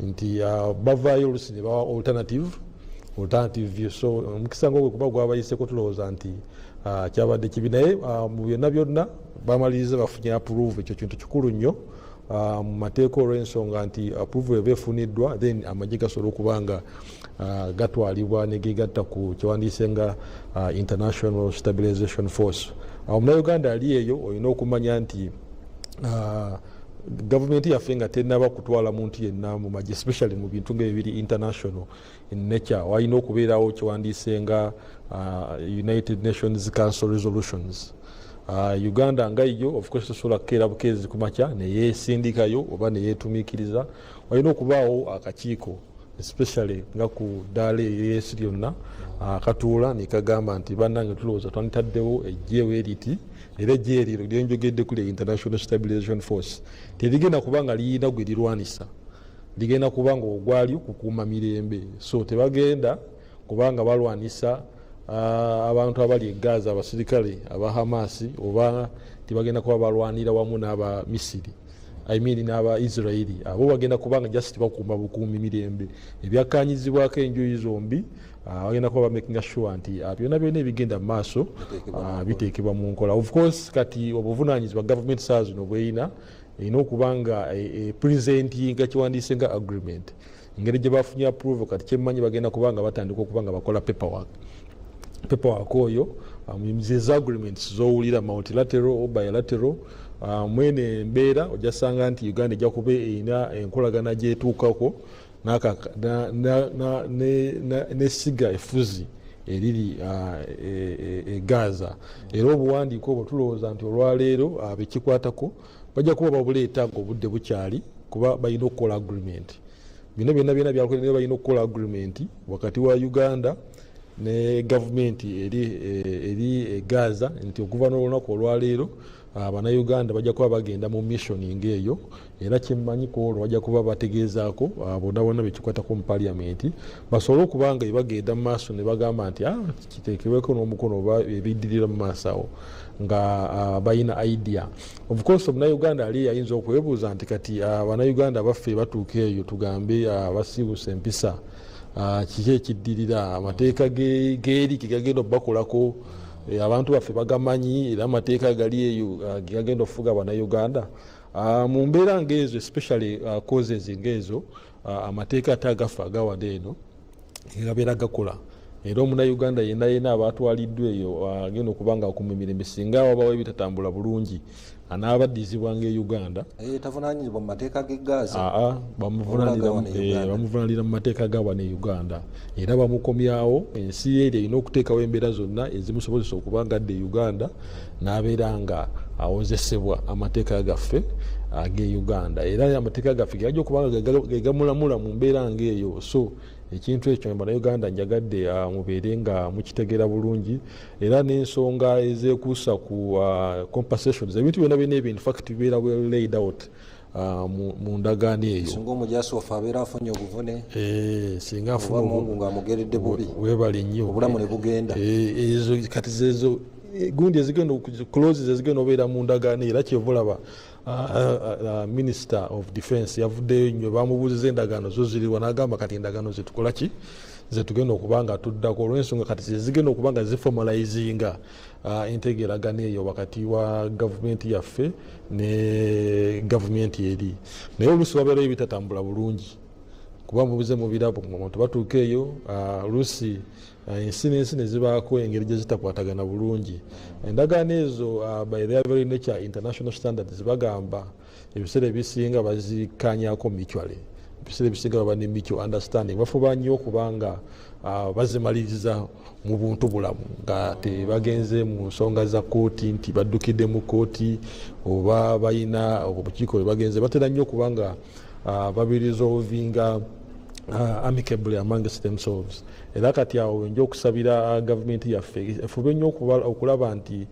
nti bavaayo oluusi ne bawa alternative view. So omukisa ng'ogwe kuba gwabayiseko, tulowooza nti kyabadde kibi, naye mu byonna byonna bamaliriza bafunye approve. Ekyo kintu kikulu nnyo mu mateeka, olw'ensonga nti approval eba efuniddwa, then amagye gasobola okuba nga gatwalibwa ne gegatta ku kyewandiise nga International Stabilization Force. Omunauganda ali eyo olina okumanya nti gavumenti yaffe nga tenaba kutwala muntu yenna mu magye, especially mu bintu ngaebiri international in nature, walina okubeerawo kyewandiise nga United Nations Council resolutions. Uganda nga yo of course tosobola kukeera bukeezi ku makya neyesindikayo oba neyetumiikiriza. Walina okubaawo akakiiko, especially nga ku ddaala ery'ensi lyonna, akatuula nekagamba nti bannange tulowooza twanditaddewo ejjeewo eriti, era ejje eryo lyenjogedde kuli International Stabilization Force terigenda kuba nga liyina gwe lirwanisa, ligenda kuba nga ogwalyo kukuuma mirembe. So tebagenda kubanga balwanisa abantu abali e Gaza, abasirikale aba Hamasi, oba tebagenda kuba balwanira wamu n'aba Misiri. I mean n'aba Israeli, abo bagenda kubanga just bakuuma bukuumi mirembe. Ebyakkanyizibwako enjuyi zombi, bagenda kuba bamakinga sure nti byonna byonna ebigenda mu maaso biteekebwa mu nkola. Of course, kati obuvunanyizibwa gavumenti saa zino bweyina, erina okuba nga presentinga kiwandiise nga agreement, engeri gye bafunye approval. Kati kyemmanyi, bagenda kuba nga batandika okuba nga bakola paperwork oyo, zeza agreements zowulira, multilateral or bilateral. Mwene embeera ojasanga nti Uganda ejja kuba erina enkolagana gyetuukako n'essiga efuzi eriri e Gaza. Era obuwandiiko obwo tulowooza nti olwaleero bekikwatako bajja kuba babuleeta nga obudde bukyali, kuba balina okukola agreement. Bino byonna byonna byakola, balina okukola agreement wakati wa Uganda ne gavumenti eri e Gaza nti okuva n'olunaku olwaleero Abannayuganda bajja kuba bagenda mu mission ngaeyo. Era kyemmanyi, ku olwo bajja kuba bategeezaako bonna bonna bekikwatako mu paliamenti, basobole okuba nga bagenda mu maaso ne bagamba nti kiteekebweko n'omukono oba ebiddirira mu maaso awo nga balina idea. Of course, omunauganda ali ayinza okwebuuza nti kati Abannayuganda baffe batuuka eyo, tugambe basiiwusa empisa, kiki ekiddirira? Amateeka geeri gegagenda okubakolako, abantu baffe bagamanyi, era amateeka gali eyo gegagenda okufuga Bannayuganda mu mbeera ngaezo, especially causes ngaezo. Amateeka ate agaffe agawano eno gabeera gakola, era omunauganda yenna yenna aba atwaliddwa eyo agenda okuba nga akuma emirembe, singa wabawo ebitatambula bulungi, anaabaddizibwanga e Uganda. Tavunanyizibwa mu mateeka g'e Gaza? Bamuvunanira mu mateeka ga wano e Uganda, era bamukomyawo. Ensi eri erina okuteekawo embeera zonna ezimusobozesa okuba nga adda e Uganda n'abeera nga awozesebwa amateeka gaffe ag'e Uganda, era amateeka gaffe gegajja okuba nga gegamulamula mu mbeera ngaeyo. So ekintu ekyo, Bannayuganda, njagadde mubeere nga mukitegeera bulungi. Era n'ensonga ezekuusa ku compensations, ebintu byonna byonna ebyo in fact bibeera well laid out mu ndagaano eyo. Singa omujasi waffe abeera afunye obuvune, singa oba Mungu ng'amugeredde bubi, webale nnyo, obulamu ne bugenda. Ezo kati zezo gundi ezigenda, clauses ezigenda obeera mu ndagaano. Era kyeva olaba Minister of Defense yavuddeyo nnyo, bamubuuziza endagaano zo ziriwa, n'agamba kati endagaano zetukola ki, zetugenda okuba nga tuddako, olw'ensonga kati zezigenda okuba nga ziformalizinga entegeeragano eyo wakati wa gavumenti yaffe ne gavumenti eri. Naye oluusi wabeerayo ebitatambula bulungi, kuba mubuze mu birabo omuntu batuuka eyo, oluusi ensi n'ensi ne zibaako engeri gye zitakwatagana bulungi. Endagaano ezo, by their very nature, international standards bagamba ebiseera ebisinga bazikanyako mutually. Ebiseera ebisinga baba ne mutual understanding, bafuba nnyo okubanga bazimaliriza mu buntu bulamu, nga tebagenze mu nsonga za kooti nti baddukidde mu kooti oba balina obukiiko bwe bagenze. Batera nnyo okubanga babiresolvinga amicably amongst themselves. Era kati awo nja okusabira gavumenti yaffe efube nnyo okulaba nti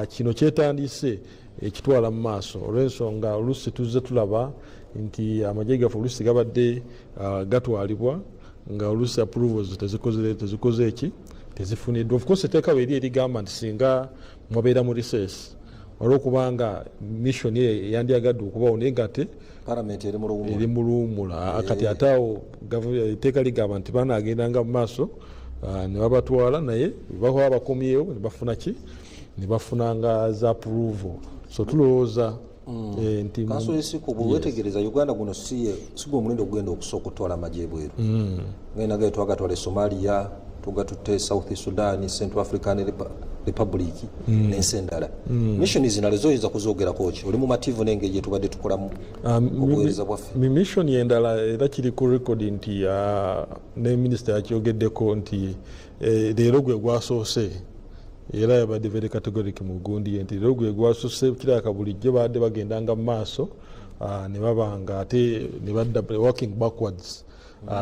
kino kyetandise ekitwala mu maaso, olw'ensonga oluusi tuzze tulaba nti amagye gaffe oluusi gabadde gatwalibwa nga oluusi approvals tezikoze eki, tezifuniddwa. Of course, etteeka eri erigamba nti singa mwabeera mu recess olwokubanga mission ye yandyagadde okubawo, naye nga te Palamenti eri mu luwumula. Eri mu luwumula. Kati ate awo etteeka ligamba nti banaagendanga mu maaso ne babatwala, naye baba bakomyewo ne bafuna ki, ne bafunanga za approval. So tulowooza nti Counsel Isiko, bwewetegereza Uganda, guno si gwe omulundi ogugenda okusooka okutwala amagye ebweru. Ngenda gaye twagatwala e Somalia, tugatutte South Sudan, Central African Republic n'ensi endala. Mission zino lezo oyinza kuzogerako ki? Oli mumativu n'engeri gye tubadde tukolamu obuweereza bwaffe? Mi mission endala, era kiri ku record nti ne minisita yakyogeddeko nti leero gwe gwasoose, era yabadde very categoric mu gundi ye nti leero gwe gwasoose. Kirabika bulijjo babadde bagendanga mu maaso, ne baba nga ate ne badda working backwards.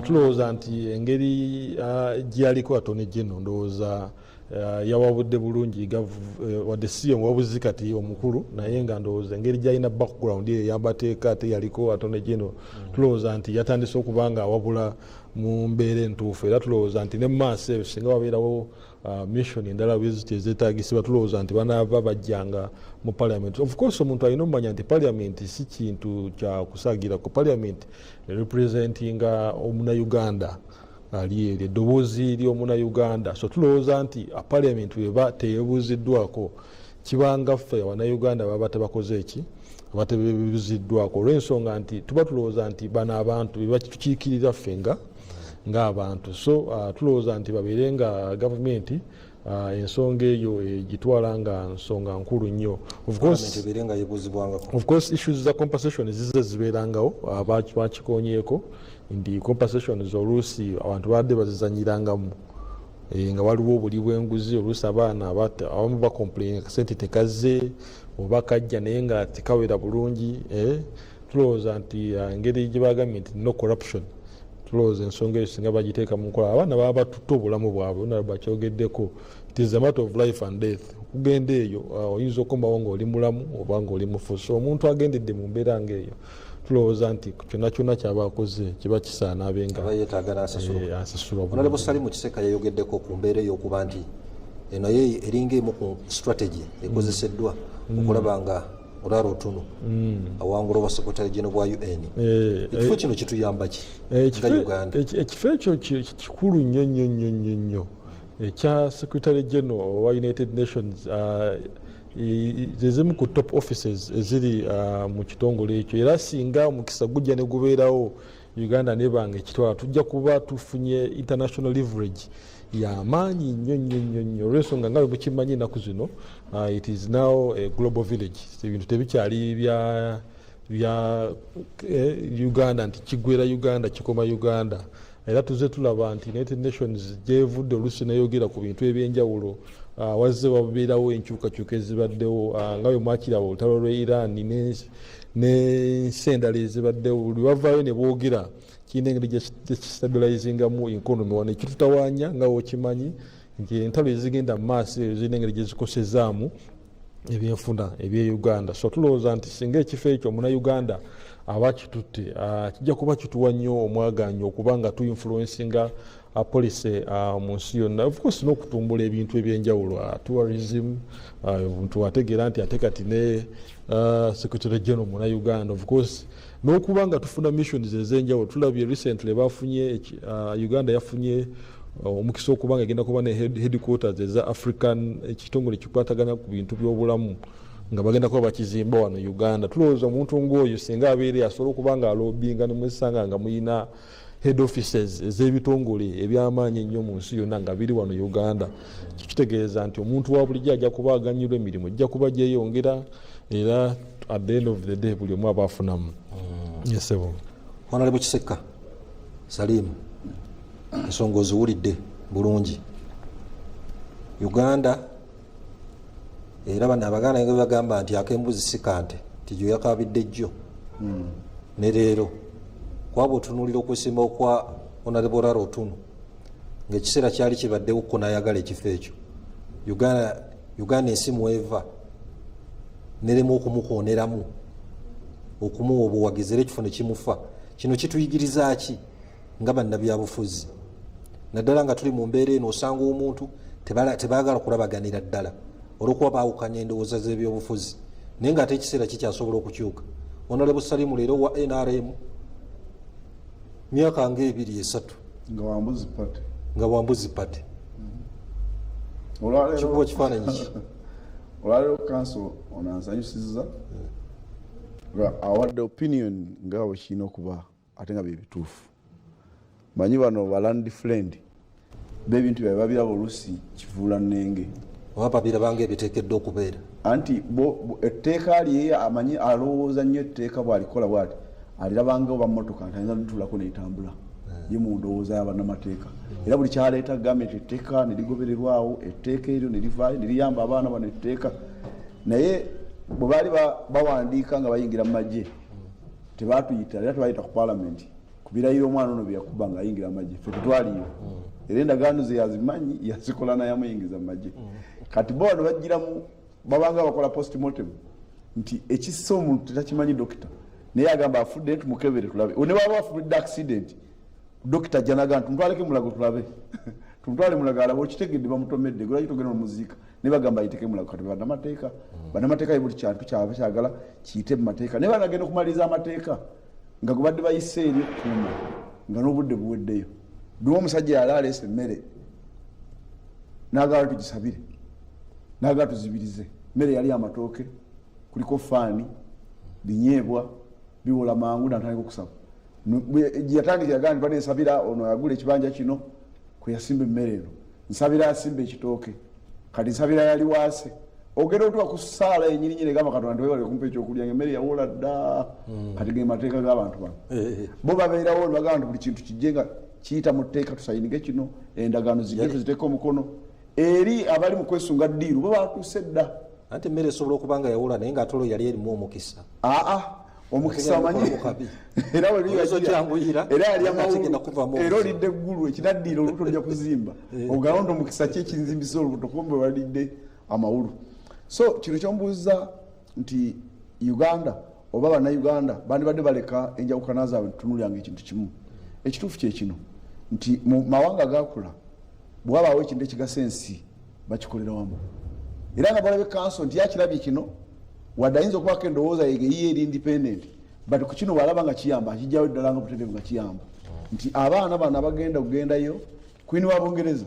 Tulowooza nti engeri gyaliko Attorney General, ndowooza Yawabudde bulungi, wadde si ye muwabuzi kati omukulu, naye nga ndowooza engeri gyalina background eyo ey'amateeka, ate yaliko attorney general, tulowooza nti yatandise okuba nga awabula mu mbeera entuufu. Era tulowooza nti ne mumaaso eyo singa wabeerawo mission endala bweziti ezetagisibwa, tulowooza nti banaava bajjanga mu parliament. Of course, omuntu alina omumanya nti parliament si kintu kyakusaagirako. Parliament representinga omunauganda ali eryo, eddoboozi ly'omunauganda. So tulowooza nti parliament weba teyebuuziddwako, kibanga ffe abanauganda baba tebakoze eki, aba tebebuuziddwako, olw'ensonga nti tuba tulowooza nti bano abantu bebatukiikirira ffe nga ng'abantu. So tulowooza nti babeere nga gavumenti ensonga eyo egitwala nga nsonga nkulu nnyo. Of course, Parliament ebeere nga yebuuzibwangako. Of course, issues za compensation zize zibeerangawo, bakikonyeeko nti compensations oluusi abantu babadde bazizanyirangamu, nga waliwo obuli bw'enguzi. Oluusi abaana abamu bacomplain sente tekazze oba kajja naye nga tekawera bulungi. Tulowooza nti engeri gye bagambye nti no corruption, tulowooza ensonga eyo singa bagiteeka mu nkola, abaana baba batutte obulamu bwabwe. Ona bakyogeddeko, it is a matter of life and death. Okugenda eyo, oyinza okukomawo ng'oli mulamu oba ng'oli mufu. So omuntu agendedde mu mbeera ng'eyo, tulowooza nti kyonna kyonna kyaba akoze kiba kisaana abe nga aba yeetaaga n'asasulwa. Asasulwa. Honorable Salimu Kiseka yayogeddeko ku mbeera ey'okuba nti eno ye eringa emu ku strategy ekozeseddwa okulaba nga Olara Otunnu awangula obwa secretary general bwa UN. Ekifo kino kituyamba ki nga Uganda? Ekifo ekyo kikulu nnyo nnyo nnyo nnyo nnyo, ekya secretary general owa United Nations. Zezimu ku top offices eziri mu kitongole ekyo. Era singa omukisa gujja ne gubeerawo, Uganda nebanga ekitwala, tujja kuba tufunye international leverage yamaanyi nnyo nnyo nnyo nnyo, olw'ensonga nga bwe mukimanyi ennaku zino, it is now a global village. Ebintu tebikyali bya Uganda nti kigwera Uganda, kikoma Uganda. Era tuze tulaba nti United Nations gyevudde oluusi neyogera ku bintu ebyenjawulo, wazze wabeerawo enkyukakyuka ezibaddewo, nga bwe mwakiraba olutalo lwe Iran n'ensi endala ezibaddewo. Buli bavaayo ne boogera, kirina engeri gyekistabilizingamu economy wano. Ekitutawaanya nga wokimanyi nti entalo ezigenda mu maaso eyo zirina engeri gyezikosezaamu ebyenfuna ebye Uganda. So tulowooza nti singa ekifo ekyo omunauganda aba kitutte, kijja kuba kituwa nnyo omwagaanya okuba nga tuinfluencinga policy mu nsi yonna, of course n'okutumbula ebintu ebyenjawulo, tourism. Omuntu ategeera nti ate kati ne secretary general munauganda, of course n'okuba nga tufuna missions ez'enjawulo. Tulabye recently bafunye Uganda yafunye omukisa okuba nga egenda kuba ne headquarters eza African, ekitongole kikwatagana ku bintu by'obulamu, nga bagenda kuba bakizimba wano Uganda. Tulowooza omuntu ng'oyo singa abeere asobola okuba nga alobbyinga, nemwesanga nga muyina head offices ez'ebitongole ebyamaanyi ennyo mu nsi yonna nga biri wano Uganda, kikitegeeza nti omuntu wa bulijjo ajja kuba aganyulwa, emirimu ejja kuba gyeyongera, era at the end of the day buli omu aba afunamu. Yes, sebo. Honorable Kiseka Salimu, ensonga oziwulidde bulungi. Uganda era bano Abaganda nga bagamba nti ak'embuzi si kante, nti gyo yakabidde jjo ne leero. Kwaba otunuulira okwesimba okwa Honorable Olara Otunnu, ng'ekiseera kyali kibaddewo ko n'ayagala ekifo ekyo, Uganda ensi mweva neremu okumukooneramu, okumuwa obuwagizi, era ekifo ne kimufa. Kino kituyigiriza ki nga bannabyabufuzi, naddala nga tuli mu mbeera eno, osanga omuntu tebaagala kulabaganira ddala olwokuba baawukanya endowooza z'ebyobufuzi, naye ngaate ekiseera kikyasobola okukyuka? Honorable Salimu leero wa NRM, myaka nga 2, 3 nga wambuzi party. Nga wambuzi party. Olwaleero Kikuba kifaananyi ki? Olwaleero counsel ono ansanyusiza nga awadde opinion nga bwe kirina okuba, ate nga bye bituufu. Manyi bano ba learned friend b'ebintu byabwe babiraba oluusi kivuula nnenge. Oba babiraba nga ebiteekeddwa okubeera. Anti bo etteeka lye amanyi, alowooza nnyo etteeka bw'alikola bwati alirabanga oba motoka nti ayinza nitulako netambula ye mu ndowooza y'abannamateeka. Era buli kyaleeta gavumenti, etteeka ne ligobererwawo, etteeka eryo ne livaayo ne liyamba abaana bano etteeka. Naye bwe baali bawandiika nga bayingira mu magye, tebatuyita, era tebayita ku palamenti ku birayiro omwana ono bye yakuba ng'ayingira amagye. Ffe tetwaliyo. Era endagaano ze yazimanyi, yazikola nayamuyingiza mu magye. Kati bo bano bagiramu babanga bakola postmortem nti ekissa omuntu tetakimanyi dokita, naye agamba afudde, tumukebere tulabe. Ne baba afudde accident, dokita ajja naga nti tumutwaleko Mulago tulabe, tumutwale Mulago alabe. Okitegedde, bamutomedde, lwaki togenda omuziika? Naye bagamba ayiteko Mulago. Kati bannamateeka buli kyantu kyaba kyagala kiyite mu mateeka, naye banagenda okumaliriza amateeka nga gwe badde bayise eri okukuuma nga n'obudde buweddeyo. Lumu omusajja yali aleese emmere n'agala tugisabire, n'agala tuzibirize mmere. Yali amatooke, kuliko faani, binyeebwa biwola mangu. Natandika okusaba. Yatandikira gamba nti banensabira ono yagula ekibanja kino kwe yasimba emmere eno, nsabira asimba ekitooke, kati nsabira yali waase. Ogenda otuka ku ssaala yenyininyini egamba Katonda nti webale kumpa ekyokulya, nga emmere yawola dda. Kati ge mateeka g'abantu bano. Bo babeerawo ne bagamba nti buli kintu kijje nga kiyita mu tteeka, tusayinige kino, endagaano zijje tuziteeke omukono. Eri abali mu kwesunga ddiiru bo batuuse dda. Anti emmere esobola okuba nga yawola, naye ng'ate olwo yali erimu omukisa. Aa, omukisa omanyi era era yali amawulu era olidde eggulu ekinaddiira olubuto lujja kuzimba. Ogamba nti omukisa ki ekinzimbisa olubuto, kumbe walidde amawulu. So kino kyombuuza nti Uganda oba Bannayuganda bandibadde baleka enjawukana zaabwe tutunulyanga ekintu kimu. Ekituufu kyekino nti mu mawanga gakula bwewabaawo ekintu ekigasa ensi, bakikolera wamu. Era nga balabe kanso nti yakirabye kino, wadde ayinza okubaako endowooza yegeyiye eri independent, but ku kino bwalaba nga kiyamba, akijjawo eddala nga butereevu nga kiyamba nti abaana bano abagenda okugendayo. Queen wa Bungereza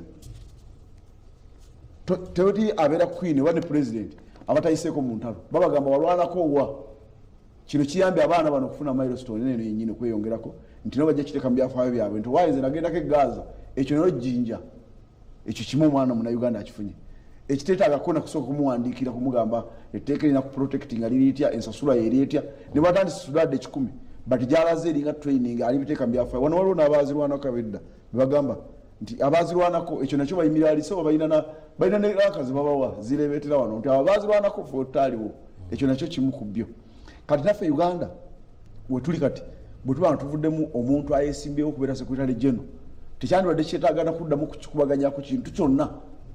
teweti abeera queen oba ne president abatayiseeko mu ntalo, babagamba walwanako wa. Kino kiyambye abaana bano okufuna milestone eno yenyini, okweyongerako nti nabo bajja kiteeka mu byafaayo byabwe nti owayinze nagendako e Gaza, ekyo nayo jjinja, ekyo kimu omwana Munauganda akifunye ekiteetaaga kona kusooka kumuwandiikira kumugamba etteeka erina ku protect nga liri etya, ensasula yeri etya. Ne bwatandise sudadde 100, but gyalaze eringa training, alibiteeka mu byafaayo. Wano waliwo n'abaazirwanako abedda bebagamba nti abazirwanako ekyo nakyo bayimirira alise oba balina ne ranka zebabawa zirebeetera wano nti abo bazirwanako fe otutaliwo, ekyo nakyo kimu ku byo. Kati naffe Uganda wetuli kati, bwe tuba nga tuvuddemu omuntu ayesimbyewo okubeera secretary general, tekyandibadde kyetaagana kuddamu kukikubaganyako kintu kyonna.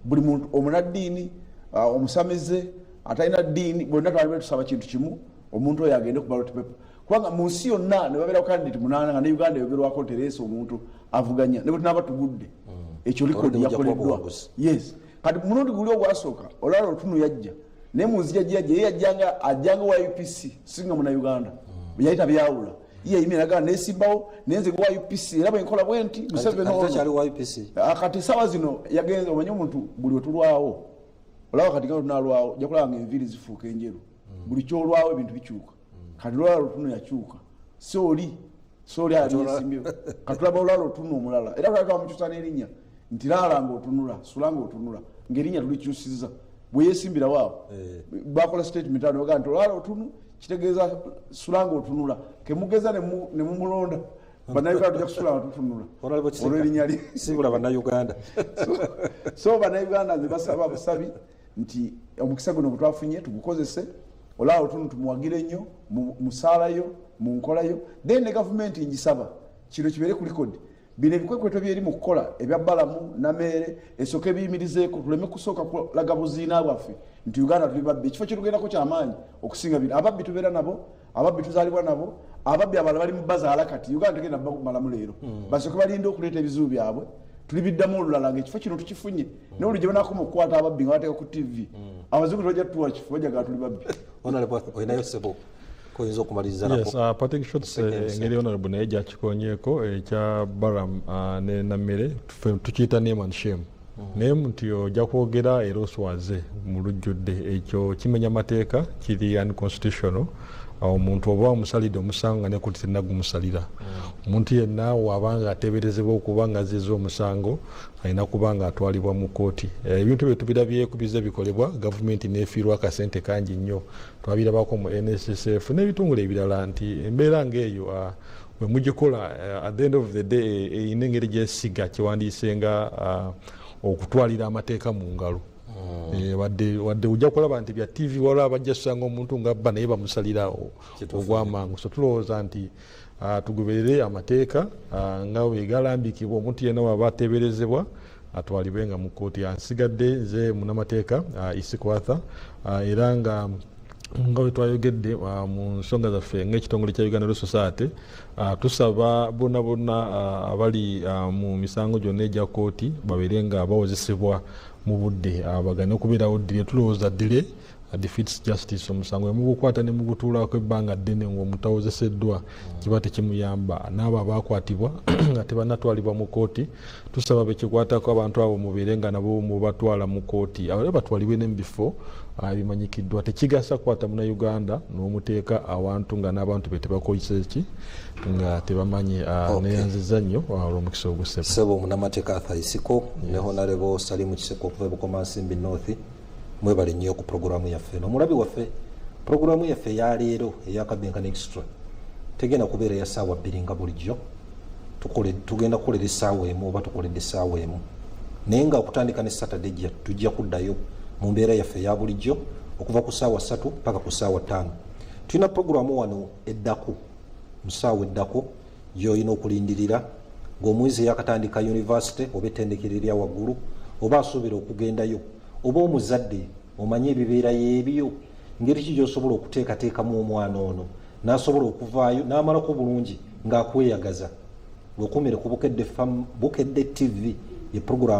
Buli muntu omunaddiini, omusamize, atalina ddiini, bonna twalibadde tusaba kintu kimu, omuntu oyo agende ku ballot paper, kubanga mu nsi yonna ne babeerawo candidate munaana nga ne Uganda eyogerwako tereesa omuntu avuganya ne bwe tunaaba tugudde. Ekyo record yakoleddwa. Yes, kati mulundi guli ogwasooka olala Otunu yajja, naye mu nzija gyeyajja ye yajjanga ajjanga wa UPC, singa Munauganda. Yali tabyawula, ye yayimira nagamba nesimbawo naye nze wa UPC era bwenkola bwe nti Museveni ono. Kati esaawa zino yagenze. Omanyi omuntu buli wetulwawo olaba kati nga tunalwawo ojja kulaba nga enviiri zifuuka enjeru. Buli kyolwawo ebintu bikyuka. Kati olwala Otunu yakyuka, si oli sooli aliyesimbyewo. Katulaba olwala Otunu omulala, era twali twamukyusa n'erinnya nti laala nga otunula, sula nga otunula, ngaerinnya tulikyusiza. Bwe yesimbirawo awo bakola statement awo nebagaa nti olwala Otunu kitegeeza sula nga otunula, kemugeza ne mumulonda. Bannayuganda tujja kusula nga tutunula olw'erinnya lye. Sibula Bannayuganda. So Bannayuganda nze basaba busabi nti omukisa guno gwe twafunye tugukozese, olaba Otunu tumuwagire nnyo musaalayo mu nkolayo. Then ne gavumenti ngisaba kino kibeere ku record, bino ebikwekweto byeri mu kukola ebya Balamu Nameere esooka ebiyimirizeeko, tuleme kusooka kulaga buziina bwaffe nti Uganda tuli babbi. Ekifo kyetugendako kyamaanyi okusinga bino. Ababbi tubeera nabo, ababbi tuzaalibwa nabo, ababbi abalala bali mu bazaala. Kati Uganda tegenda bamalamu leero. Basooke balinde okuleeta ebizibu byabwe, tulibiddamu olulala ngaekifo kino tukifunye. Naye olwo gye banakoma okukwata ababbi nga bateeka ku TV, abazungu tebajja tutuwa kifo, bajagaa tuli babbi. Olinayo sebo koyinza okumaliriza? Yes, parting shots, engeri honorable naye gyakikonyeeko ekya Baram ne Namere, tukiyita name and shame. Naye nti ojja kwogera era oswaze mu lujjudde, ekyo kimenya mateeka, kiri unconstitutional. Omuntu oba omusalidde omusango nga nekuti tenagumusalira. Omuntu yenna wabanga ateeberezebwa okuba nga azizza omusango, alina kuba nga atwalibwa mu kooti. Ebintu bye tubirabyeko bizze bikolebwa, gavumenti nefiirwa akasente kangi nnyo. Twabirabako mu NSSF n'ebitongole ebirala nti embeera ngaeyo bwe mugikola, at the end of the day erina engeri gyesiga kyewandiise nga okutwalira amateeka mu ngalo. Wadde ojja kulaba nti bya TV, waliwo abajja kusanga omuntu nga bba naye bamusalira ogw'amangu. So tulowooza nti Tugoberere amateeka nga bwegalambikibwa. Omuntu yenna waba ateeberezebwa atwalibwe nga mu kkooti. Nsigadde nze munamateeka Isiko Arthur, era nga bwe twayogedde mu nsonga zaffe ng'ekitongole kya Uganda Law Society, tusaba bonna bonna abali mu misango gyonna egya kkooti babeere nga bawozesebwa mu budde, bagane okubeerawo delay. Tulowooza delay defeats justice. Omusango emugukwata ne mugutuulako ebbanga ddene ng'omuntu awozeseddwa, kiba tekimuyamba. N'abo abakwatibwa nga tebannatwalibwa mu kkooti, tusaba bekikwatako abantu abo mubeere nga nabo mubatwala mu kkooti, abalala batwalibwe ne mu bifo ebimanyikiddwa. Tekigasa kukwata Munnayuganda n'omuteeka awantu nga n'abantu be tebakozesa ki nga tebamanyi. Neyanziza nnyo olw'omukisa ogusebo. Sebo omunamateeka Arthur Isiko ne Honorable Salimu Kiseko okuva e Bukomansimbi North, mwebale nnyo ku puroguramu yaffe. Nomulabi waffe, puroguramu yaffe eyaleero eyakabenkano extra tegenda kubeera ya ssaawa 2 nga bulijjo. Tugenda kukolera essaawa 1 oba tukoledde essaawa 1, naye nga okutandika ne Saturday ejja tujja kuddayo mu mbeera yaffe eya bulijjo okuva ku ssaawa 3 paka ku ssaawa 5. Tulina puroguramu wano eddako mu ssaawa eddako gyolina okulindirira ng'omuyizi eyakatandika university oba ettendekero erya waggulu oba asuubira okugendayo, oba omuzadde omanye ebibeerayo ebyo, ngeri ki gy'osobola okuteekateekamu omwana ono n'asobola okuvaayo n'amalako bulungi ng'akweyagaza. Wekumire ku Bukedde FM, Bukedde TV ye puroguramu.